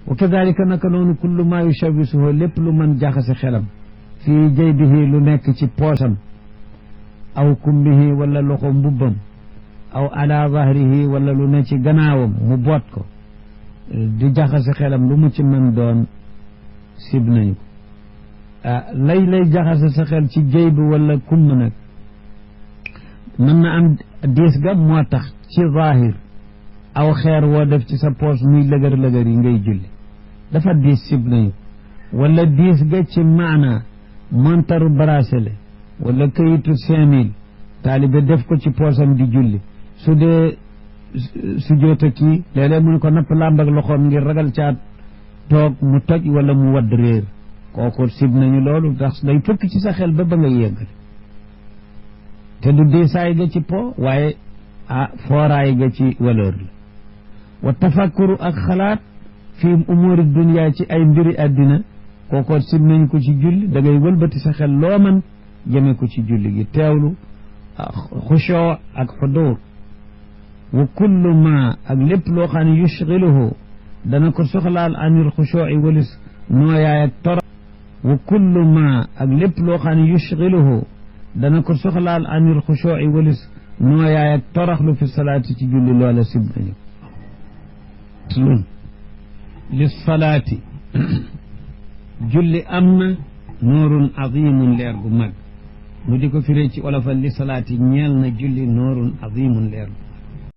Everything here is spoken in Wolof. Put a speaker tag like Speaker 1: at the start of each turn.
Speaker 1: wa kadalika naka noonu kullu ma yushabisuhu lépp lu mën jaxase xelam fii jaybihi lu nekk ci poosam aw kummihi wala loxo mbubbam aw ala zahrihi wala lu ne ci gannaawam mu boot ko di jaxase xelam lu mu ci mën doon sib nañu ko lay jaxase sa xel ci jëy bi wala kumm nag mën na am diis ga moo tax ci zahir aw xeer woo def ci sa poos muy lëgër-lëgër yi ngay julli dafa diis sib nañu wala diis ga ci maana montaru bracelet wala kayitu 5000 taalibe def ko ci poosam di julli su dee su joota kii léeg-léeg mu ne ko napp làmb ak loxoom ngir ragal caat toog mu toj wala mu wadd réer kooku sib nañu loolu ndax day fëkk ci sa xel ba nga yeggal te du diisaay ga ci po waaye fooraay ga ci valeur la wa tafakkuru ak xalaat fi umuri dunya ci ay mbiri àddina kooku sib nañu ko ci julli da ngay wëlbati sa xel loo man jëme ko ci julli gi teewlu xushoo ak xudur wa kullu ma ak lépp loo xam ne yushgiluhu dana ko soxlaal anil xushoo'i walis nooyaay ak torox wa kullu ma ak lépp loo xam ne yushgiluhu dana ko soxlaal anil xushoo'i walis nooyaay ak toroxlu fi salaati ci julli loola sib nañu lun li salaati julli am na nuurun azimun leer gu mag nu di ko firee ci olofal li salaati ñeel na julli nuurun azimun leer gu